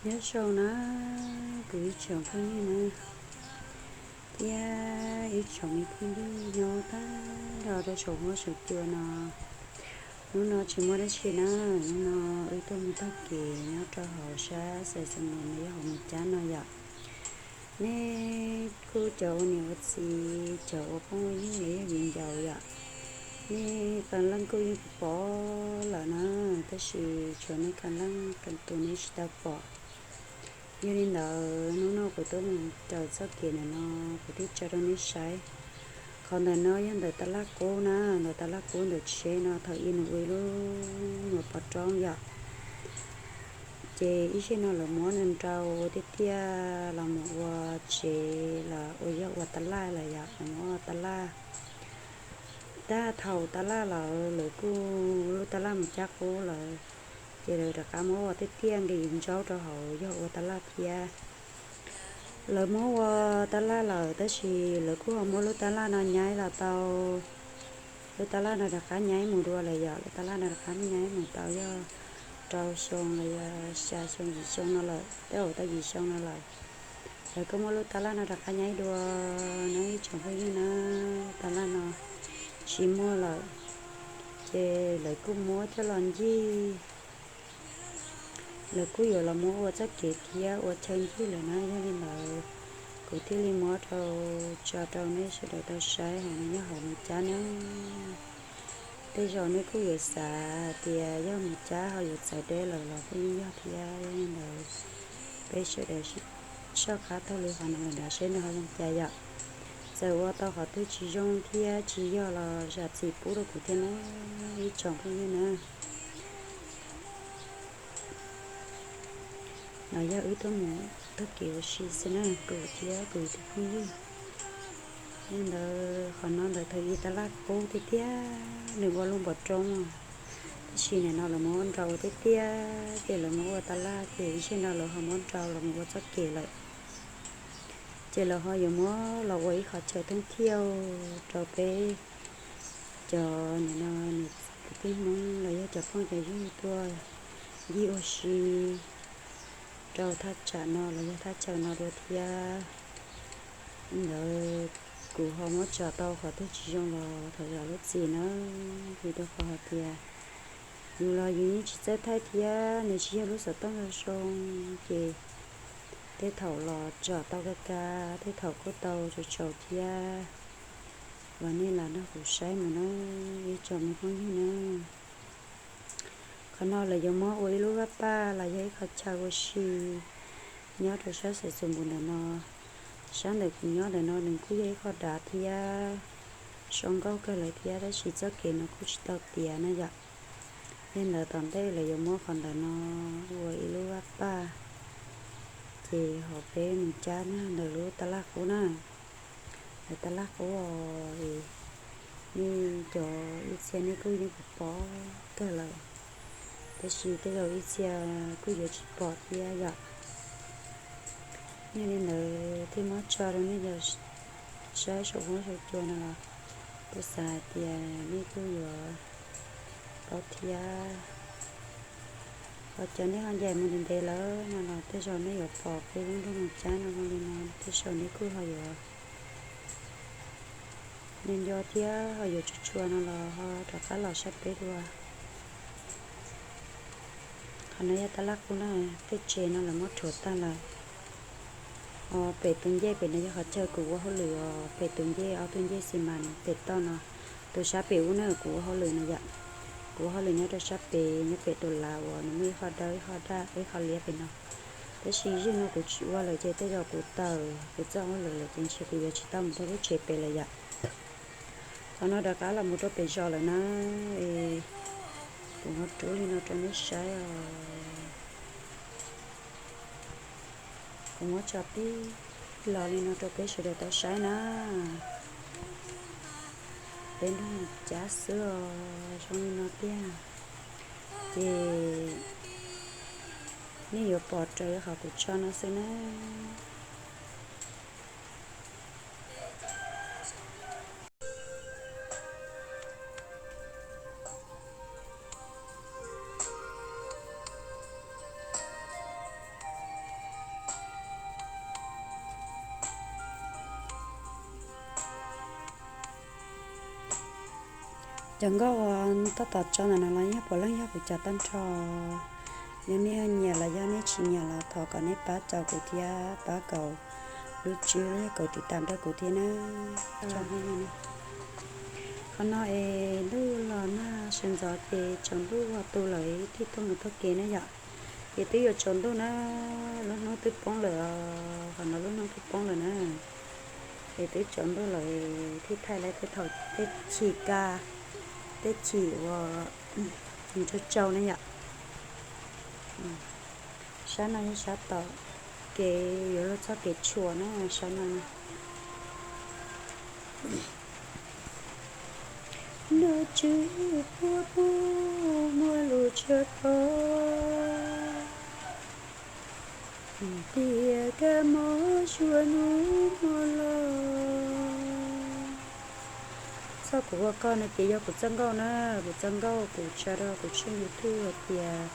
Nyob zoo na, kuv ib tsoom phooj ywg na, thiab ib tsoom me phooj ywg nyob tag nrho rau saum huab saum cua no. Hnub no tsis muaj dab tsi na, hnub no wb tuaj mus taug kev nyob rau hauv sab Xais Xoos Nus no yog hauv Moos Cab no yom. Nej kuj cov ua niam ua txiv, cov ua phooj ua ywg los yog viv ncaus yom, nej qee leej kuj yeej pom lawm na, tab sis tshuav nej qee leej qee tus nej tsis tau pom. Yog li ntawd hnub no kuv tuaj mus raws txoj kev ntawm no, kuv thiaj tso rau nej saib. Qhov ntawm no yog ntawm Taj Laj Qub na, ntawm Taj Laj Qub ntawm tsheb no thaum ub nws ua ib lub nyuam pov roob yom. Ces ib zej no lawv muab nrau tiaj tiaj los mus ua tsev los ua yog ua taj laj lawm yom, lawv muab ua taj laj. Tab thaum taj laj lawm lawv kuj lub taj laj mus cab qub lawm, ces lawv rov qab muab ua tiaj tiaj nqis ntsaub rau hauv yog ua taj laj thiab. Lawv muab ua taj laj lawm tab sis lawv kuj ho muab lub taj laj no nyaib los tau, lub taj laj no rov qab nyaib mus dua lawm yom, lub taj laj no rov qab nyaib mus tau yog rau xyoo los yog xya xyoo yim xyoo no lawm, tej zaum tau yim xyoo no lawm. Lawv kuj muab lub taj laj no rov qab nyaib dua na ib tsoom phooj ywg na, taj laj no tsis muaj lawm, ces lawv kuj muab coj los ncig. Lawv kuj yuav los muab ua txoj kev thiab ua chaw ncig lawm na, yog li ntawd kuv thiaj li muab rau tso rau nej sawv daws tau saib hais no nyob hauv Moos Cab na. Tej zaum nej kuj yuav xav hais tias yog Moos Cab ho yuav txawv deb lawm los kuj yeej yog thiab, yog li ntawd peb sawv daws soj qab taug li qhov no los nrad seb nws ho zoo cas yom. Txawm ua tau qhov twg tsis zoo thiab tsis yog los zam txim pub rau kuv thiab na ib tsoom phooj ywg na. No yog wb tuaj mus taug kev ua si xwb na, kuv thiab kuv tus phooj ywg. Li ntawd qhov no ntawd thaum ub taj laj qub tiag tiag, nws ua lub npov roob, tab sis nim no lawv muab nrau ua tiaj tiaj ces lawv muab ua taj laj ces ib zej no lawv ho muab nrau los mus ua txoj kev lawm. Ces lawv ho yuav muab los ua ib qhov chaw theej thiauj rau peb cov nim no niam txiv kwv tij Hmoob los yog cov phooj cov ywg tuaj ncig ua si rau thaj tsam no los yog thaj chaw no dua thiab. Li ntawd kuv ho muab tso tau qhov twg tsis zoo los thov zam lub txim na, vim rau qhov hais tias yus los yus yeej tsis txawj thaij thiab nws tsis yog lub xov tooj zoo zoo, ces tej thaum los tsom tau kaj kaj, tej thaum kuj tau tsaus tsaus thiab. Los nej lam nrog kuv saib mus na ib tsoom me phooj ywg na. Qhov no lawv yuav muab ua ib lub vaj paj los yog ib qhov chaw ua si nyob rau sab Xais Xoos Nus ntawm no. Sab ntawm kuv nyob ntawm no nws kuj yog ib qho dav thiab zoo nkauj kawg lawm thiab, tab sis txoj kev no kuj tsis tau tiav na yom. Li ntawd tom ntej lawv yuav muab qhov ntawm no ua ib lub vaj paj, ces ho peb mus cab ntawm lub taj laj qub na. Lawv taj laj qub os, nej cov ib txhia nej kuj yeej pom pom kawg lawm, tab sis tej zaum ib txhia kuj yuav tsis pom thiab yom. Yog li ntawd thiaj muab tso rau nej saib saum huab saum cua no los kuv xav hais tias nej kuj yuav paub thiab. Ho cov nej ho ncaim mus ntev ntev lawm no los tej zaum nej yuav pom peb lub nroog Moos Cab no zoo li no, tej zaum nej kuj ho yuav nco nco thiab ho yuav tshua tshua no los ho rov qab los saib peb dua. Qhov no yog taj laj qub na, tej tsev no lawv muab rhuav tag lawm. Ho pem tus ncej pem no yog qhov chaw kuv ua hauj lwm os, pem tus ncej ob tug ncej xi mas pem toj no, tus sab pem ub na kuv ua hauj lwm no yom. Kuv ua hauj lwm nyob rau sab pem, nyob pem tus lav uas nws muaj ib qho dawb ib qho daj ib qho liab pem no. Tab sis zaum no kuv tsis ua lawm ces tej zaum kuv tawm kuv txoj hauj lwm lawm ces ntshe kuv yuav tsis tau mus rau lub tsev pem lawm yom. Qhov no rov qab los mus rau pem zos lawm na, es kuv ho rub li no rau nej saib os. Kuv muab tso pib los li no rau peb sawv daws tau saib na. Peb nrog mus cab xwb os, zoo li no tiag. Ces nej yuav pom raws li qhov kuv tso no xwb na. Cov nkauj uas tab tom tso ntawm no los yog puav leej yog kuv cov tag nrho. Yog nej nyiam los yog nej tsis nyiam los thov kom nej pab caum kuv thiab pab caum lub tswb los yog caum tiv tam rau kuv thiab na. Qhov no es ntuj los nag sawv ntxov ces tsaus ntuj ho tu lawm thiaj tuaj mus taug kev na yom. Ces twb yuav tsaus ntuj na, lub hnub twb poob lawm, qhov no lub hnub twb poob lawm na. Es twb tsaus ntuj lawm thiaj thaij lawv tej thaum tej chim kaj, tej chim uas tsau tsau na yom. Sab no yog sab tom kev yuav luag txoj kev tshuam na, sab no. Noj tswb puab pub muaj lus tshiab pov, tias kab mob zuag hnub muaj los. Txoj kuv ua koj no ces yog kuv txoj nkauj na, kuv txoj nkauj kuv tso rau kuv tshooj YouTube hais tias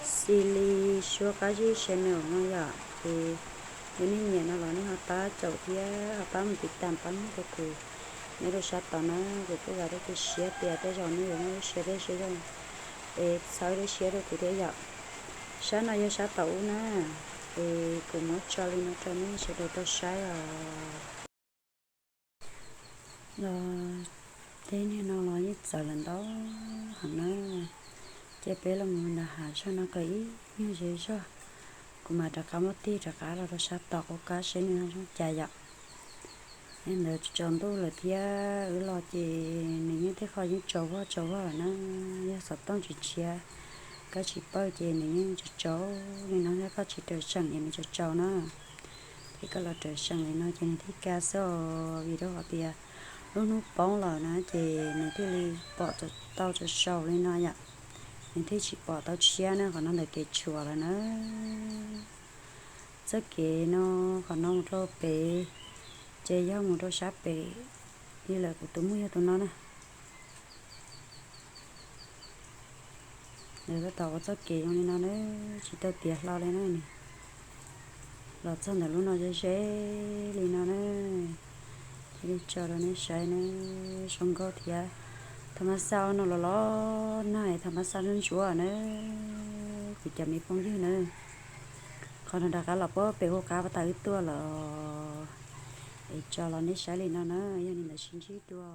Xi Li Suab Qab Zib Channel no yom. Ces yog nej nyiam no los nej ho pab caum thiab ho pab mus tiv tam pab nyuj rau kuv nyob rau sab tod na, kuv kuj vam thiab cia siab tias tej zaum nej yuav muaj lub siab thiab siab zoo es txhawb lub siab rau kuv thiab yom. Sab no yog sab tom ub na, es kuv muab tso li no rau nej sawv daws tau saib os. Los teb niag no los yeej txawv lawm ntau heev na. Ces peb los mus ntawm hav zog no kom ib nyuag zej zog, kuv mam rov qab muab tig rov qab los rau sab tom qub qab seb nws ho zoo cas yom. Yog ntawd tsaus ntuj lawm thiab wb los ces nws yeej tej qho yeej tsaus vog tsaus vog lawm na. Yog xov tooj tsis tshiab, kab tsis pawj ces nws yeej tsaus tsaus li no thiab, koj tsis raws seem es nws tsaus tsaus na. Ces koj los raws seem li no ces nws thiaj kaj xwb os, vim rau qhov tias lub hnub poob lawm na ces nws thiaj li pom tau tsaus tsaus li no yom. Nws thiaj tsis pom tau tshiab na, qhov no ntawm kev tshuam lawm na. Txoj kev no qhov no mus rau pem, ces yog mus rau sab pem li lawm, kuv tus muam yog tus no na. Lawv tab tom ua txoj kev zoo li no na, tsis tau tiav hlo li na. Los txog ntawm lub no ze ze li no na, cia li tso rau nej saib na. Zoo nkauj thiab, thaj ma xaj no los los nag, thaj ma xaj ntsuab ntsuab na. Kuv cov me phooj ywg na, qhov no rov qab los puag pem hauv qab pas tas wb tuaj lawm, es tso los nej saib li no na, yog li ntawd sib ntsib dua.